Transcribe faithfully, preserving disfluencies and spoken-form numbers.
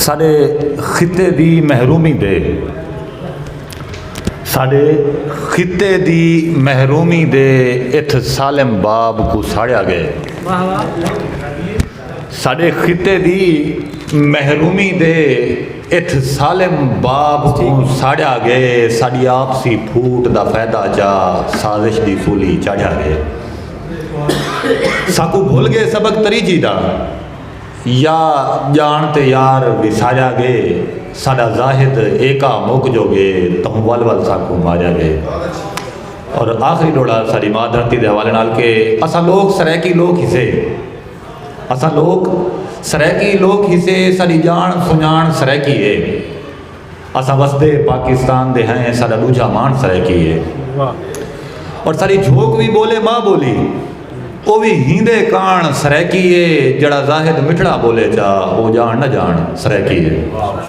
ساݙے خطے دی محرومی دے ساݙے خطے دی محرومی دے اتھ سالم باب کوں ساڑیا ڳئے۔ ساݙے خطے دی محرومی دے اتھ سالم باب کوں ساڑیا ڳئے۔ ساݙی آپسی پھوٹ دا فائدہ چا سازش دی سولی چاڑھیا ڳئے۔ ساکوں بھل ڳئے سبق تریجھی دا یا ڄاݨ تے یار وساریا ڳئے۔ ساݙا زاہد ایکا مک جو ڳئے تہوں ول ول ساکوں ماریا ڳئے۔ اور آخری ݙوہڑا ساݙی ماء دھرتی دے حوالے نال کہ اساں لوگ سرائیکی لوگ ہسے اساں لوگ سرائیکی لوگ ہسے ساݙی ڄاݨ سنڄاݨ سرائیکی ہے۔ اساں وسدے پاکستان دے ہیں ساݙا ݙوجھا ماݨ سرائیکی ہے۔ اور ساݙی جھوک وی ٻولے ماء ٻولی او وی ہیندے کاݨ سرائیکی ہے۔ جیڑھا زاہد مٹھڑا ٻولے چا او ڄاݨ نہ ڄاݨ سرائیکی ہے۔